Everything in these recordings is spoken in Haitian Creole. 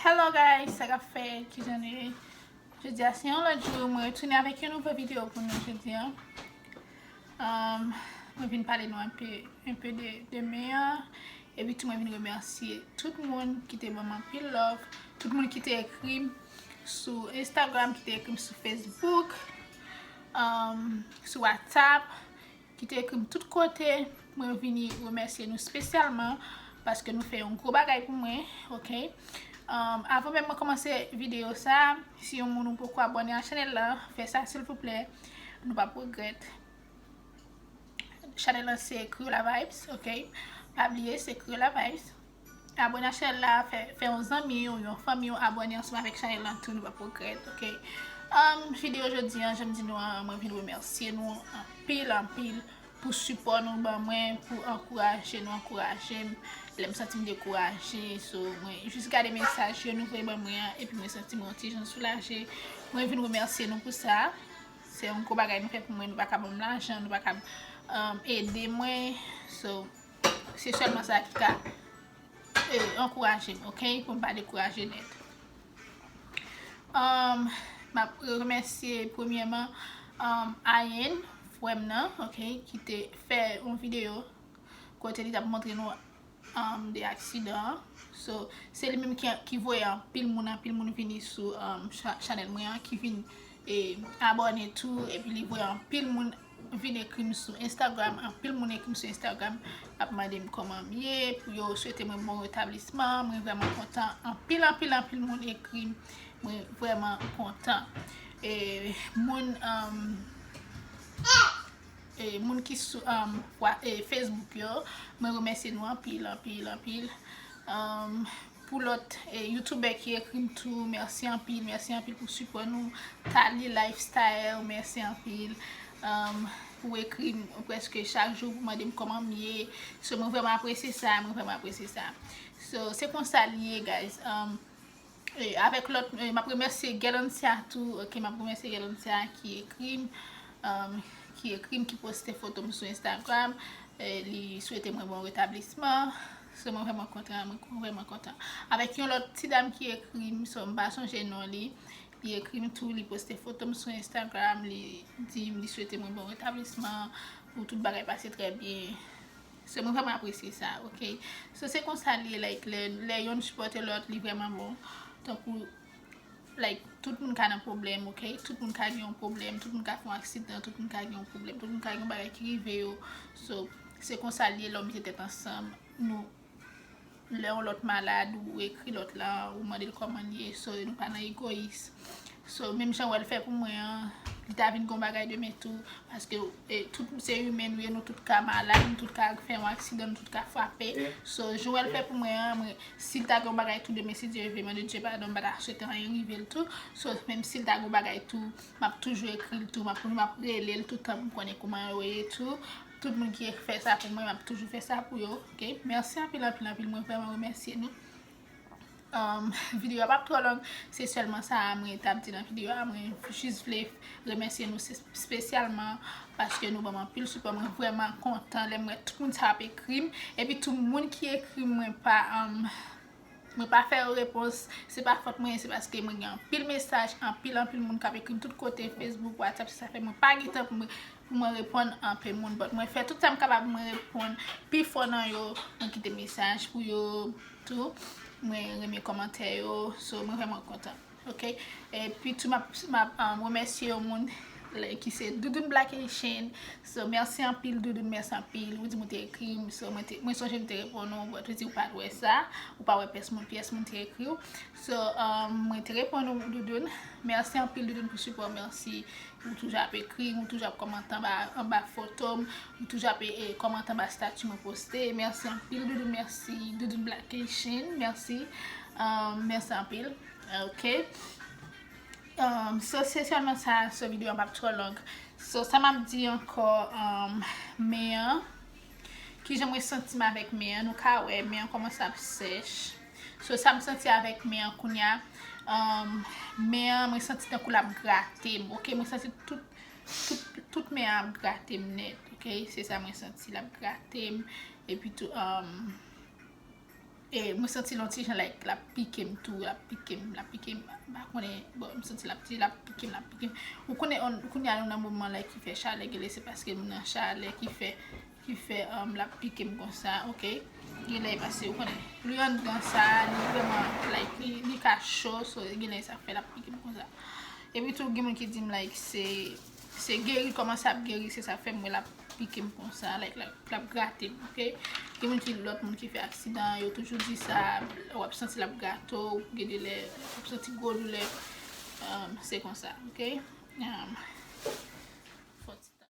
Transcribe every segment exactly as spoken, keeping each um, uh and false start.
Hello guys, sa k ap fèt, kijan nou ye? Jodi a se yon lòt jou, mwen retounen avèk yon nouvo videyo pou nou jodi a. Um, mwen vin pale nou enpe, enpe de, de me an. Epi tou mwen vin remèsye tout moun ki te ban m anpil love, tout moun ki te ekri m sou Instagram, ki te ekri m sou Facebook, um, sou WhatsApp, ki te ekri m tout kote. Mwen vini remèsye nou espesyalman paske nou fè yon gwo bagay pou mwen, oke? Um, avan menm mwen kòmanse videyo sa, si yon moun ou poko abòne a chanèl la, fè sa silvouplè. Nou p ap regrèt. Chanèl lan se Creola Vibes, oke? Pa bliye, se Creola Vibes. Abòne a chanèl la, fè, fè yon zanmi w, yon fanmi w abòne ansanm avèk chanèl lan tou, nou p ap regrèt, oke? Um, videyo jodi a, jan m di nou an, mwen vin remèsye nou anpil, anpil pou sipò nou ban mwen, pou ankouraje nou, ankouraje m lè m santi m dekouraje. So, mwen jis gade mesaj yo nou voye ban mwen an, epi mwen santi mwen yon ti jan soulaje. Mwen vin remèsye nou pou sa. Se yon gwo bagay nou fè pou mwen, nou pa ka ban m lajan, nou pa ka, um, ede mwen. So, se sèlman sa ki ka, eh, ankouraje m, oke? Pou m pa dekouraje nèt. Um, m ap remèsye premyèman, um, Ayen, frè m nan, oke, ki te fè yon videyo kote li t ap montre nou, um, de aksidan an. So, se li menm ki, ki voye anpil moun, anpil moun vini sou, um, cha-, chanèl mwen an, ki vin, eh, abòne tou, epi li voye anpil moun vin ekri m sou Instagram, anpil moun ekri m sou Instagram, ap mande m kòman m ye, pou yo swete mwen bon retablisman. Mwen vrèman kontan. Anpil, anpil, anpil moun ekri m. Mwen vrèman kontan. E moun, um, e moun ki sou, um, wa-, e Facebook yo, mwen remèsye nou anpil, anpil, anpil. Um, pou lòt, e, youtubè ki ekri m tou, mèsi anpil, mèsi anpil pou sipò nou. Tali Lifestyle, mèsi anpil. Um, ou ekri m prèske chak jou pou mande m kòman m ye. So, mwen vrèman apresye sa, mwen vrèman apresye sa. So, se konsa li ye, guys. Um, e, avèk lòt, e, m ap remèsye Gèlancia tou, oke, m ap remèsye Gèlancia ki ekri m, um, ki ekri m, ki poste foto m sou Instagram. E, li swete mwen bon retablisman. So, mwen vrèman kontan, mwen vrèman kontan. Avèk yon lòt ti dam ki ekri m, so, m pa sonje non li. Li ekri m tou, li poste foto m sou Instagram, li di m, li swete mwen bon retablisman, pou tout bagay pase trè byen. So, mwen vrèman apresye sa, oke? So, se konsa li ye, like, lè, lè yonn sipòte lòt, li vrèman bon. Tankou, like, tout moun ka nan pwoblèm, oke? Tout moun ka gen yon pwoblèm, tout moun ka fè yon aksidan, tout moun ka gen yon pwoblèm, tout moun ka gen yon bagay ki rive yo. So, se konsa li ye, lè w mete tèt ansanm, nou, lè yon lòt malad, ou ekri lòt la, ou mande l kòman l ye, so, nou pa nan egoyis. So, menm jan w wè l fè pou mwen an, li ta vin gon bagay demen tou, paske, e, tout se imen nou ye, nou tout ka malad, nou tout ka fè yon aksidan, nou tout ka frape. So, jan w wè l fè pou mwen an, mwen, si l ta gen yon bagay tou demen, si Dye vle, mande Dye padon, m pa ta swete anyen rive l tou. So, menm si l ta gen yon bagay tou, m ap toujou ekri l tou, m ap, m ap rele l toutan pou m konnen kòman yo ye tou. Tout moun ki fè sa pou mwen, m ap toujou fè sa pou yo, oke? Mèsi anpil, anpil, anpil, mwen vrèman remèsye nou. Um, videyo a p ap twò long, se sèlman sa a mwen t ap di nan videyo a. Mwen jis vle remèsye nou se-, espesyalman paske nou ban m anpil sipò. Mwen vrèman kontan lè m wè tout moun sa ap ekri m. Epi tou moun ki ekri m, mwen pa, um, mwen pa fè yo repons, se pa fòt mwen, se paske mwen gen anpil mesaj, anpil, anpil moun k ap ekri m tout kote, Facebook, WhatsApp, se sa fè mwen pa gen tan pou mwen, pou mwen reponn anpil moun. But mwen fè tout sa m kapab pou mwen reponn pifò nan yo, mwen kite mesaj pou yo tou, mwen renmen kòmantè yo, so mwen vrèman kontan. Oke? Epi tou, m ap, m ap, um, remèsye yon moun, like, ki se Doudoune Black Haitian. So, mèsi anpil, Doudoune, mèsi anpil. Ou di m ou te ekri m, so, mwen te, mwen sonje m te reponn ou, but ou di ou pa t wè sa, ou pa wè pyès moun, pyès moun te ekri w. So, um, mwen te reponn ou, Doudoune. Mèsi anpil, Doudoune, pou sipò, mèsi. Ou toujou ap ekri m, ou toujou ap kòmante anba, anba foto m, ou toujou ap, e, e, kòmante anba stati mwen poste. Mèsi anpil, Doudoune, mèsi. Doudoune Black Haitian, mèsi. Um, mèsi anpil. Oke. Um, so, se sèlman sa, so, videyo an p ap twò long. So, sa m ap di ankò, um, men an, kijan mwen santi m avèk men an, nou ka wè, men an kòmanse ap sèch. So, sa m santi avèk men an kounye a, um, men an, mwen santi tankou l ap grate m, oke? Mwen santi tout, tout, tout men an ap grate m nèt, oke? Se sa mwen santi, l ap grate m. Epi tou, um, E mwen santi l yon ti jan, like, l ap pike m tou, l ap pike m, l ap pike m. M pa konnen, bon, m santi l ap ti, l ap pike m, l ap pike m. Ou konnen, on, kounye a nou nan moman, like, ki fè chalè, genlè se paske m nan chalè ki fè, ki fè, um, l ap pike m konsa, oke? Genlè e paske, ou konnen, pli anndan sa, li vrèman, like, li, li ka cho, so, genlè sa fè l ap pike m konsa. Epi tou, gen moun ki di m, like, se, se geri, kòmanse ap geri, se sa fè m wè l ap pike m konsa, like, l ap, l ap grate m, oke? Gen moun ki, lòt moun ki fè aksidan, yo toujou di sa, w ap santi l ap grate w, gen de lè, w ap santi gwo doulè, um, se konsa, oke? Um, fò ti tan.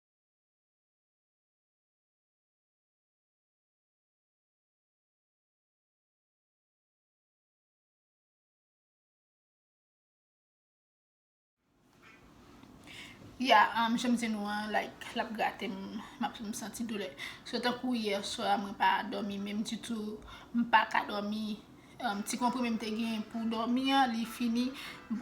Ya, um, jan m di nou an, like, l ap grate m, m ap, m santi doulè. So, tankou yè swa, mwen pa dòmi menm ditou, m pa ka dòmi. Um, ti konprime m te gen pou dòmi an, li fini,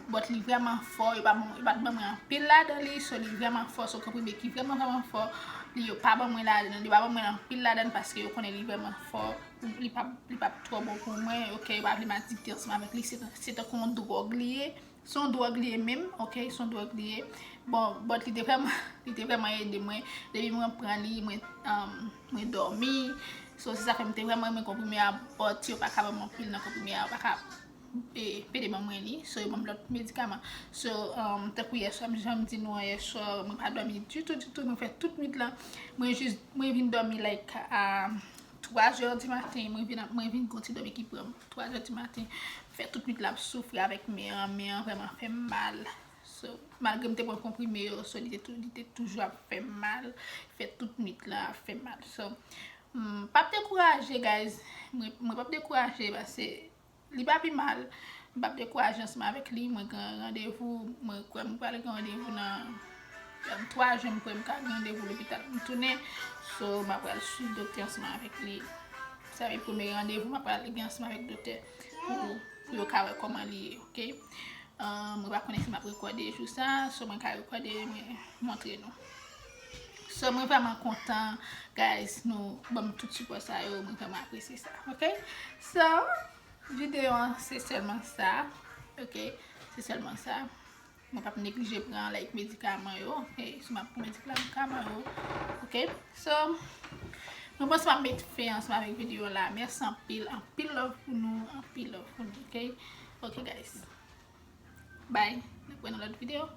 but li vrèman fò, yo pa ban, yo pa t ban mwen anpil ladan li, so li vrèman fò, se yon konprime ki vrèman, vrèman fò, li yo pa ban mwen ladan, yo pa ban mwen anpil ladan paske yo konnen li vrèman fò, li p ap, li p ap twò bon pou mwen, oke, yo pa vle m adikte ansanm avèk li, se, se tankou yon dwòg li ye. Se yon dwòg li ye menm, oke, se yon dwòg li ye. Bon, but li te vrèman, li te vrèman ede mwen. Depi mwen pran li, mwen, um, mwen dòmi. So, se sa fè m te vrèman renmen konprime a, but yo pa ka ban m anpil nan konprime a, yo pa ka, e, pede ban mwen li. So, yo ban m lòt medikaman. So, um, tankou yè swa, jan m di nou an yè swa, mwen pa dòmi ditou, ditou. Mwen fè tout nwit la. Mwen jis, mwen vin dòmi, like, a twa zè di maten, mwen vin, mwen vin gon ti dòmi ki pran m twa zè di maten. Fè tout nwit la ap soufri avèk men an, men an vrèman fè m mal. So, malgre m te pran konprime yo, so, li te tou, li te toujou ap fè m mal. Fè tout nwit la ap fè m mal. So, m p ap dekouraje, guys. Mwen, mwen p ap dekouraje, paske li pa pi mal. M p ap dekouraje ansanm avèk li. Mwen gen randevou, mwen kwè m pral gen randevou nan, nan twa jou, m kwè m ka gen randevou lopital pou m tounen. So, m ap pral swiv doktè ansanm avèk li. Sa vle premye randevou m ap pral gen ansanm avèk doktè pou, pou yo ka wè kòman li ye, oke? Ah, mwen pa konnen si m ap rekòde jou sa, so mwen ka rekòde, mwen montre nou. So, mwen vrèman kontan, guys, nou ban m tout sipò sa yo, mwen vrèman apresye sa, oke? So, videyo an, se sèlman sa, oke? Se sèlman sa. Mwen p ap neglije pran, like, medikaman yo, oke? Si m ap pran medikaman yo, oke? So, mwen panse m ap met fen ansanm avèk videyo la. Mèsi anpil, anpil love pou nou, anpil love pou nou, oke? Oke, guys. Bye. Nou wè nan lòt videyo.